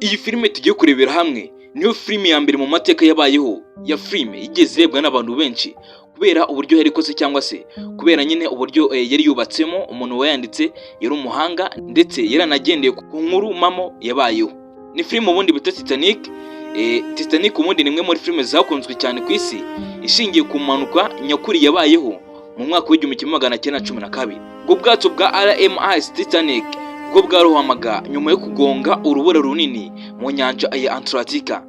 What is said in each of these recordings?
Iyi filime tugiye kurebera hamwe niyo filime ya mbere mu mateka yabayeho ya filime igeze irebwa n'abantu benshi, kubera uburyo yari ikoze cyangwa se kubera nyine uburyo yari yubatsemo. Umuntu wayanditse yari umuhanga, ndetse yaranagendeye ku nkuru mpamo yabayeho. Ni filime ubundi bita Titanic. Titanic ubundi ni imwe muri filime zakunzwe cyane ku isi, ishingiye ku mpanuka nyakuri yabayeho mu mwaka wa 1912. Ubwo bwato bwa RMS Titanic bwo bwarohamaga nyuma yo kugonga urubura runini mu nyanja ya Antarctica.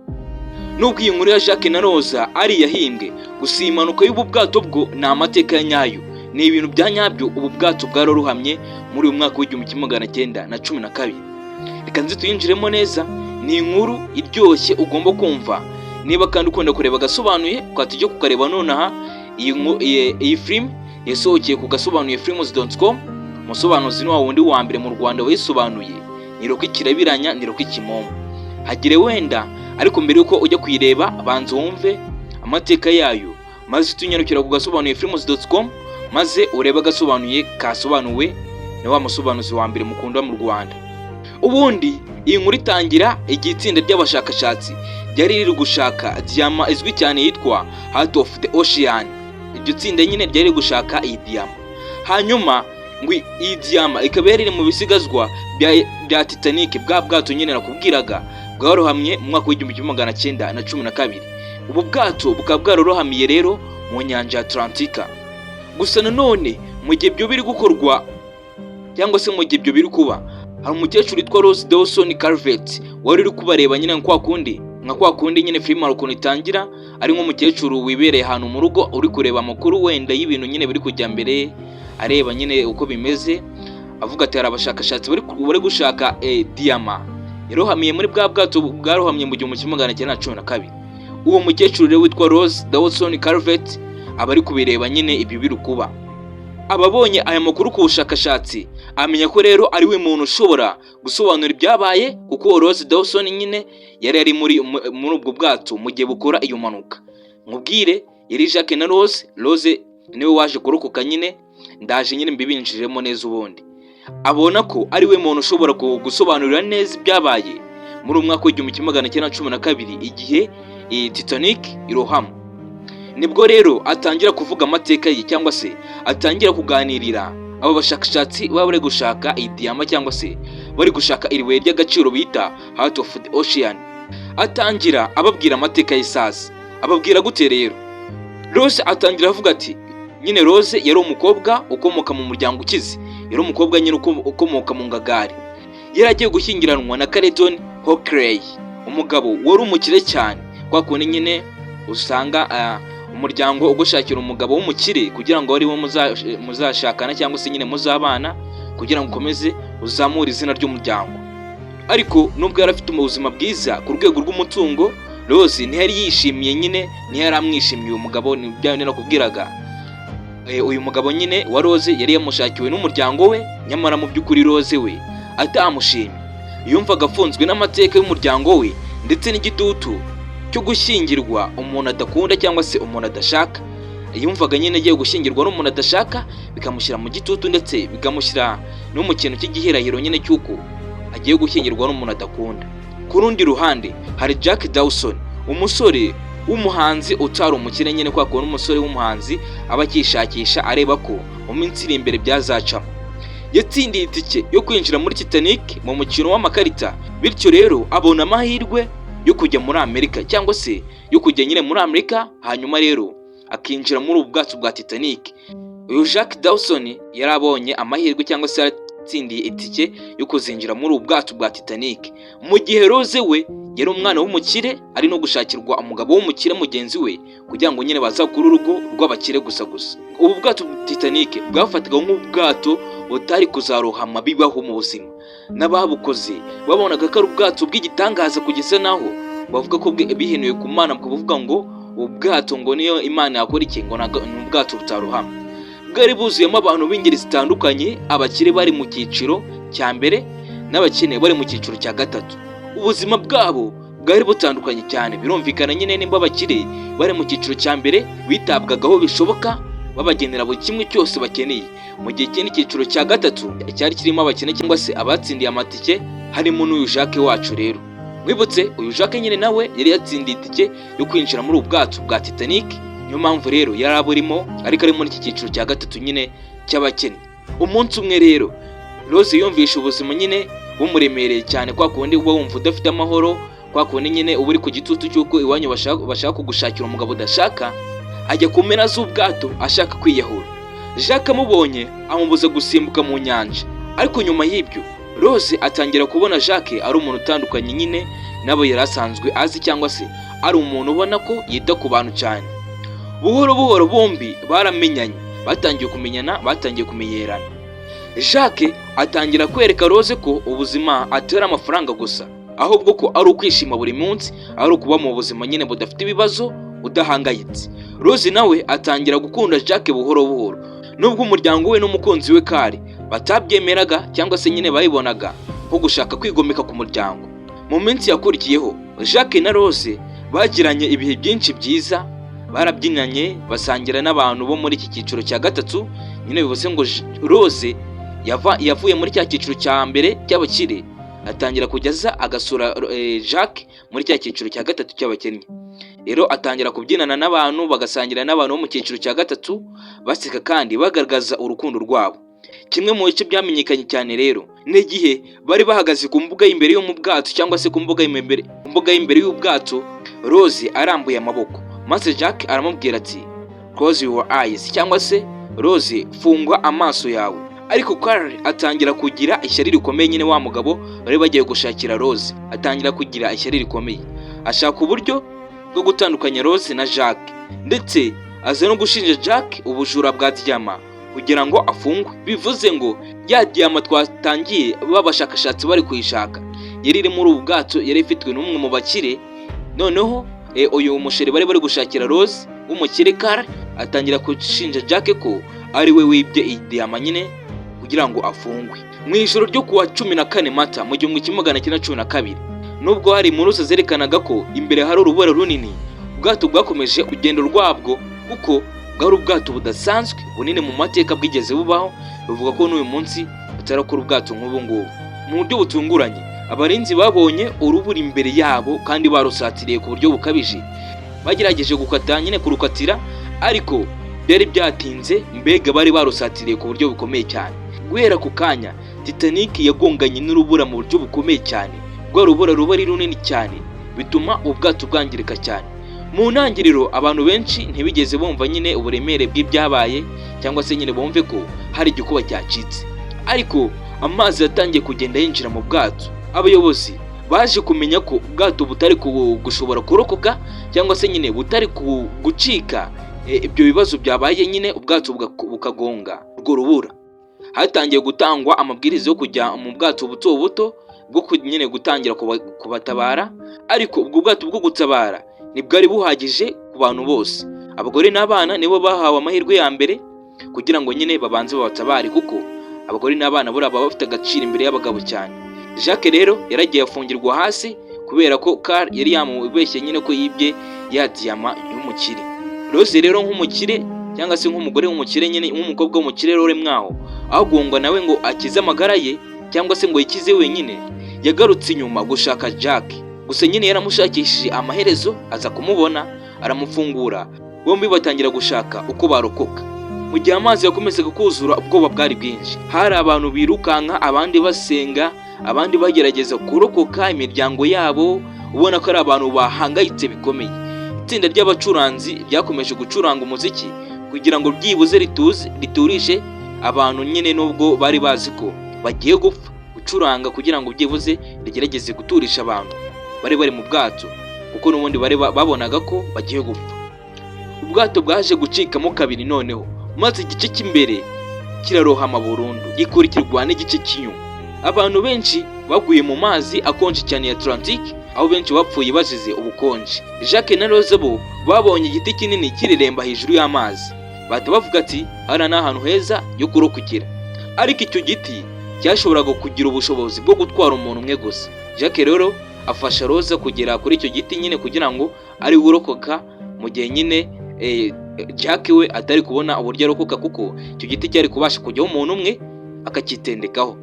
Nubwo iyi nkuru ya Jack na Rose ari iyahimbwe, gusa iyi mpanuka y'ubu bwato bwo ni amateka ya nyayo, ni ibintu bya nyabyo. Ubu bwato bwararohamye muri uyu mwaka wa 1912. Reka nzi tuyinjiremo neza, ni inkuru iryoshye ugomba kumva. Niba kandi ukunda kureba agasobanuye, twatujya kukareba nonaha. Iyi film yasohokeye ku gasobanuye films.com. Umusobanuzi ni wa wundi wa mbere mu Rwanda wayisobanuye, ni Rocky Kirabiranya, ni Rocky Kimomo. Hagire wenda, ariko mbere yuko ujya kuyireba, banza wumve amateka yayo, maze tunyarukira ku gasobanuye films.com, maze urebe agasobanuye kasobanuwe na wa musobanuzi wa mbere mukunda mu Rwanda. Ubundi iyi nkuru itangira igihe itsinda ry'abashakashatsi ryari riri gushaka diyama izwi cyane yitwa Heart of the Ocean. Iryo tsinda nyine ryari riri gushaka iyi diyama, hanyuma ngo iyi diyama ikaba yari iri mu bisigazwa bya Titanic, bwa bwato nyine nakubwiraga bwarohamye mu mwaka wa 1912. Ubu bwato bukaba bwararohamiye rero mu nyanja ya Atlantika. Gusa nanone mu gihe ibyo biri gukorwa, cyangwa se mu gihe ibyo biri kuba, hari umukecuru witwa Rose Dawson Calvert wari uri kubareba nyine nka kwa kundi nyine filime hari ukuntu itangira ari nk'umukecuru wibereye ahantu mu rugo, uri kureba amakuru wenda y'ibintu nyine biri kujya mbere, areba nyine uko bimeze, avuga ati: "Hari abashakashatsi bari gushaka diyama yarohamiye muri bwa bwato bwarohamye mu 1912." Uwo mukecuru rero witwa Rose Dawson Calvert aba ari kubireba nyine ibyo biri kuba. Ababonye aya makuru ku bushakashatsi, amenya ko rero ari we muntu ushobora gusobanura ibyabaye, kuko Rose Dawson nyine yari ari muri ubwo bwato mu gihe bukora iyo mpanuka. Mubwire, yari Jack na Rose. Rose niwe waje kurokoka nyine, ndaje nyine mbibinjiremo neza. Ubundi abona ko ari we muntu ushobora gusobanurira neza ibyabaye muri uyu mwaka wa 1912, igihe iyi Titanic irohama. Nibwo rero atangira kuvuga amateka ye, cyangwa se atangira kuganirira abo bashakashatsi baba bari gushaka iyi diyama, cyangwa se bari gushaka iri buye ry'agaciro bita Heart of the Ocean. Atangira ababwira amateka y'isasa. Ababwira gute rero? Rose atangira avuga ati nyine Rose yari umukobwa ukomoka mu muryango ukize, yari umukobwa nyine ukomoka mu ngagari. Yari agiye gushyingiranwa na Caledon Hockley, umugabo wari umukire cyane. Kwa kundi nyine usanga umuryango ugushakira umugabo w'umukire kugira ngo ariwe muzashakana, cyangwa se nyine muzabana, kugira ngo ukomeze uzamure izina ry'umuryango. Ariko nubwo yari afite ubuzima bwiza ku rwego rw'umutungo, Rose ntiyari yishimiye nyine, ntiyari amwishimiye uwo mugabo. Ni bya bindi nakubwiraga. Uyu mugabo nyine wa Rose yari yamushakiwe n'umuryango we, nyamara mu by'ukuri Rose we atamushimye. Yumvaga afunzwe n'amateka y'umuryango we ndetse n'igitutu cyo gushyingirwa umuntu adakunda cyangwa se umuntu adashaka. Yumvaga nyine agiye gushyingirwa n'umuntu adashaka, bikamushyira mu gitutu, ndetse bikamushyira no mu kintu cy'igihirahiro nyine cy'uko agiye gushyingirwa n'umuntu adakunda. Ku rundi ruhande hari Jack Dawson, umusore w'umuhanzi utari umukire nyine, kwa kuntu umusore w'umuhanzi aba akishakisha, areba ko mu minsi iri imbere byazacamo. Yatsindiye itike yo kwinjira muri Titanic mu mukino w'amakarita, bityo rero abona amahirwe yo kujya muri Amerika, cyangwa se yo kujya nyine muri Amerika, hanyuma rero akinjira muri ubu bwato bwa Titanic. Uyu Jack Dawson yari abonye amahirwe, cyangwa se yaratsindiye itike yo kuzinjira muri ubu bwato bwa Titanic, mu gihe Rose we yari umwana w'umukire, ari no gushakirwa umugabo w'umukire mugenzi we, kugira ngo nyine bazakure urugo rw'abakire gusa gusa. Ubu bwato Titanic bwafatwaga nk'ubwato butari kuzarohama bibaho mu buzima. N'ababukoze babonaga ko ari ubwato bw'igitangaza, kugeza naho bavuga ko bihenuye ku Mana, bukavuga ngo ubu bwato ngo niyo Imana yakora iki, ngo ni ubwato butarohama. Bwari buzuyemo abantu b'ingeri zitandukanye: abakire bari mu cyiciro cya mbere n'abakene bari mu cyiciro cya gatatu. Ubuzima bwabo bwari butandukanye cyane. Birumvikana nyine, nimba abakire bari mu cyiciro cya mbere bitabwagaho bishoboka, babagenera buri kimwe cyose bakeneye, mu gihe ikindi cyiciro cya gatatu cyari kirimo abakene cyangwa se abatsindiye amatike, harimo n'uyu Jacques wacu rero. Wibutse uyu Jacques nyine nawe yari yatsindiye itike yo kwinjira muri ubu bwato bwa Titanic. Niyo mpamvu rero yari aburimo, ariko ari muri iki cyiciro cya gatatu nyine cy'abakene. Umunsi umwe rero Rose yumvisha ubuzima nyine bumuremereye cyane, kwa kundi uba wumva udafite amahoro, kwa kundi nyine uba uri ku gitutu cy'uko iwanyu bashaka kugushakira umugabo udashaka. Ajya ku mpera z'ubwato ashaka kwiyahura. Jacques amubonye amubuza gusimbuka mu nyanja. Ariko nyuma y'ibyo Rose atangira kubona Jacques ari umuntu utandukanye nyine n'abo yari asanzwe azi, cyangwa se ari umuntu ubona ko yita ku bantu cyane. Buhoro buhoro bombi baramenyanye, batangiye kumenyana, batangiye kumenyerana. Jacques atangira kwereka Rose ko ubuzima atari amafaranga gusa, ahubwo ko ari ukwishima buri munsi, ari ukuba mu buzima nyine budafite ibibazo, udahangayitse. Rose nawe atangira gukunda Jacques buhoro buhoro, nubwo umuryango we n'umukunzi we Kari batabyemeraga, cyangwa se nyine bayibonaga nko gushaka kwigomeka ku muryango. Mu minsi yakurikiyeho Jacques na Rose bagiranye ibihe byinshi byiza. Barabyinanye, basangira n'abantu bo muri iki cyiciro cya gatatu nyine. Bivuze ngo Rose yavuye muri cya cyiciro cya mbere cy'abakire, atangira kujya aza agasura Jacques muri cya cyiciro cya gatatu cy'abakennye. Rero atangira kubyinana n'abantu, bagasangira n'abantu bo mu cyiciro cya gatatu, baseka kandi bagaragaza urukundo rwabo. Kimwe mu bice byamenyekanye cyane rero ni igihe bari bahagaze ku mbuga y'imbere yo mu bwato, cyangwa se ku mbuga y'imbere y'ubwato, Rose arambuye amaboko, maze Jack aramubwira ati: "Close your eyes", cyangwa se "Rose, funga amaso yawe". Ariko Carl atangira kugira ishyari rikomeye nyine, wa mugabo bari bagiye gushakira Rose atangira kugira ishyari rikomeye, ashaka uburyo bwo gutandukanya Rose na Jack, ndetse aza no gushinja Jack ubujura bwa diyama kugira ngo afungwe. Bivuze ngo ya diyama twatangiye b'abashakashatsi bari kuyishaka yari iri muri ubu bwato, yari ifitwe n'umwe mu bakire. Noneho uyu musheri bari gushakira Rose w'umukire Carl atangira gushinja Jack ko ari we wibye iyi diyama nyine kugira ngo afungwe. Mu ijoro ryo kuwa 14 Mata mu 1912, nubwo hari impuruza zerekanaga ko imbere hari urubura runini, ubwato bwakomeje urugendo rwabwo, kuko bwari ubwato budasanzwe bunini mu mateka bwigeze bubaho. Bavuga ko n'uyu munsi batarakora ubwato nk'ubu ngubu. Mu buryo butunguranye abarinzi babonye urubura imbere yabo kandi barusatiriye ku buryo bukabije. Bagerageje gukata nyine, kurukatira, ariko byari byatinze. Mbega bari barusatiriye ku buryo bukomeye cyane. Guhera ku kanya Titanic yagonganye n'urubura mu buryo bukomeye cyane. Rwa rubura ruba ari runini cyane, bituma ubwato bwangirika cyane. Mu ntangiriro abantu benshi ntibigeze bumva nyine uburemere bw'ibyabaye, cyangwa se nyine bumve ko hari igikuba cyacitse. Ariko amazi yatangiye kugenda yinjira mu bwato. Abayobozi baje kumenya ko ubwato butari gushobora kurokoka, cyangwa se nyine butari gucika ibyo bibazo byabaye nyine, ubwato bukagonga urwo rubura. Hatangiye gutangwa amabwiriza yo kujya mu bwato buto buto bwo nyine gutangira kubatabara. Ariko ubwo bwato bwo gutabara ntibwari buhagije ku bantu bose. Abagore n'abana nibo bahawe amahirwe ya mbere kugira ngo nyine babanze babatabare, kuko abagore n'abana buriya baba bafite agaciro imbere y'abagabo cyane. Jacques rero yaragiye afungirwa hasi kubera ko Carl yari yamubeshye nyine ko yibye ya diyama y'umukire. Rose rero nk'umukire, cyangwa se nk'umugore w'umukire nyine, nk'umukobwa w'umukire rero mwaho, aho nawe ngo akize amagara ye cyangwa se ngo yikize wenyine, yagarutse inyuma gushaka Jack. Gusa nyine yaramushakishije, amaherezo aza kumubona, aramufungura, bombi batangira gushaka uko barokoka. Mu gihe amazi yakomezaga kuzura, ubwoba bwari bwinshi. Hari abantu birukanka, abandi basenga, abandi bagerageza kurokoka imiryango yabo, ubona ko ari abantu bahangayitse bikomeye. Itsinda ry'abacuranzi ryakomeje gucuranga umuziki kugira ngo byibuze rituze, riturishe abantu nyine, nubwo bari bazi ko bagiye gupfa. Gucuranga kugira ngo byibuze rigerageze guturisha abantu bari mu bwato, kuko n'ubundi bari babonaga ko bagiye gupfa. Ubwato bwaje gucikamo kabiri noneho, maze igice cy'imbere kirarohama burundu, gikurikirwa n'igice cy'inyuma. Abantu benshi baguye mu mazi akonje cyane ya Atlantique, aho benshi bapfuye bazize ubukonje. Jacques na Rose bo babonye igiti kinini kireremba hejuru y'amazi, bahita bavuga ati: "Hariya ni ahantu heza yo kurokokera." Ariko icyo giti cyashoboraga kugira ubushobozi bwo gutwara umuntu umwe gusa. Jacques rero afasha Rose kugera kuri icyo giti nyine kugira ngo ari urokoka, mu gihe nyine Jack we atari kubona uburyo arokoka, kuko icyo giti cyari kubasha kujyaho umuntu umwe akakitendekaho.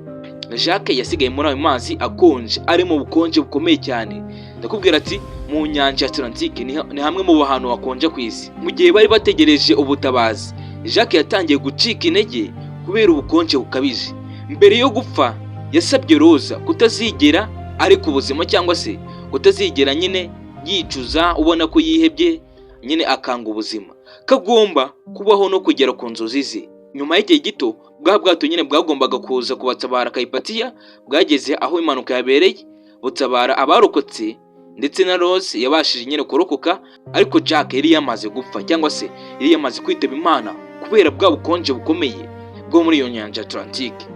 Jack yasigaye muri ayo mazi akonje, ari mu bukonje bukomeye cyane. Ndakubwira ati mu nyanja ya Atlantique ni hamwe mu hantu hakonje ku isi. Mu gihe bari bategereje ubutabazi, Jack yatangiye gucika intege kubera ubukonje bukabije. Mbere yo gupfa yasabye Rose kutazigera areka ubuzima, cyangwa se kutazigera nyine yicuza, ubona ko yihebye nyine akanga ubuzima, kagomba kubaho no kugera ku nzozi ze. Nyuma y'igihe gito, bwa bwato nyine bwagombaga kuza kubatabara, Carpathia, bwageze aho impanuka yabereye, butabara abarokotse, ndetse na Rose yabashije nyine kurokoka. Ariko Jack yari yamaze gupfa, cyangwa se yari yamaze kwitaba Imana kubera bwa bukonje bukomeye bwo muri iyo nyanja Atlantique.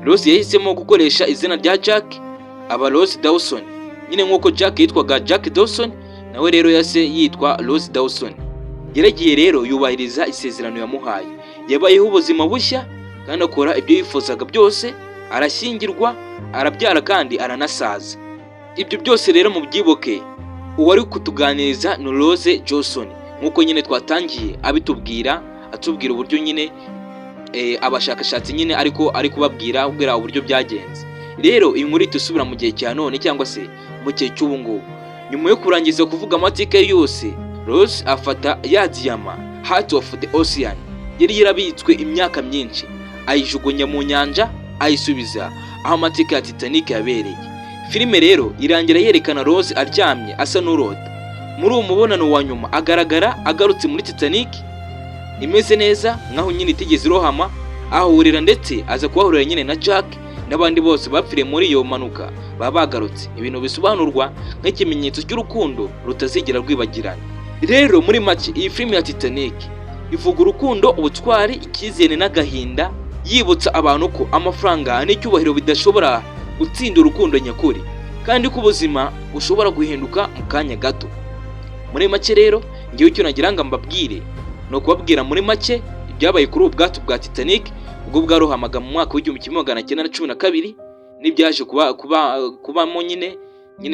Rose yahisemo gukoresha izina rya Jack, aba Rose Dawson nyine. Nk'uko Jack yitwaga Jack Dawson, nawe rero yase yitwa Rose Dawson. Yaragiye rero yubahiriza isezerano yamuhaye, yabayeho ubuzima bushya kandi akora ibyo yifuzaga byose, arashyingirwa, arabyara kandi aranasaza. Ibyo byose rero mubyibuke, uwari kutuganiriza ni Rose Johnson, nk'uko nyine twatangiye abitubwira, atubwira uburyo nyine abashakashatsi nyine ariko ari kubabwira, ababwira uburyo byagenze. Rero iyi nkuru ihita isubira mu gihe cya none, cyangwa se mu gihe cy'ubu ngubu. Nyuma yo kurangiza kuvuga amateka ye yose, Rose afata ya diyama Heart of the Ocean yari yarabitswe imyaka myinshi, ayijugunya mu nyanja, ayisubiza aho amateka ya Titanic yabereye. Filime rero irangira yerekana Rose aryamye asa n'urota. Muri uwo mubonano wa nyuma agaragara agarutse muri Titanic imeze neza nkaho nyine itigeze irohama, ahahurira ndetse aza kuhahurira nyine na Jack n'abandi bose bapfiriye muri iyo mpanuka baba bagarutse, ibintu bisobanurwa nk'ikimenyetso cy'urukundo rutazigera rwibagirana. Rero muri make, iyi filime ya Titanic ivuga urukundo, ubutwari, icyizere n'agahinda, yibutsa abantu ko amafaranga n'icyubahiro bidashobora gutsinda urukundo nyakuri, kandi ko ubuzima bushobora guhinduka mu kanya gato. Muri make rero, ngewe icyo nagira ngo mbabwire ni ukubabwira muri make ibyabaye kuri ubu bwato bwa Titanic ubwo bwarohamaga mu mwaka w'1912, n'ibyaje kuba kubamo nyine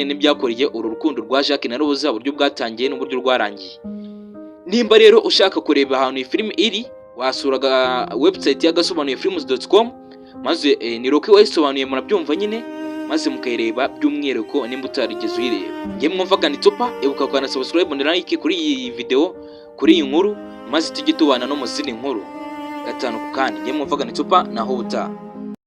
n'ibyakoreye uru rukundo rwa Jacques na Rose, uburyo bwatangiye n'uburyo rwarangiye. Nimba rero ushaka kureba ahantu iyi filime iri, wasura website y'agasobanuye films.com, maze ni Rocky wayisobanuye, murabyumva nyine, maze mukayireba by'umwihariko nimba utarigeze uyireba. Ngiye mwumvaga ni Topa. Ibuka ukana subscribe na like kuri iyi video, kuri iyi nkuru, maze tujye tubana no mu zindi nkuru gatanu ku kandi. Ngiye mwumvaga ni Topa, naho ubutaha.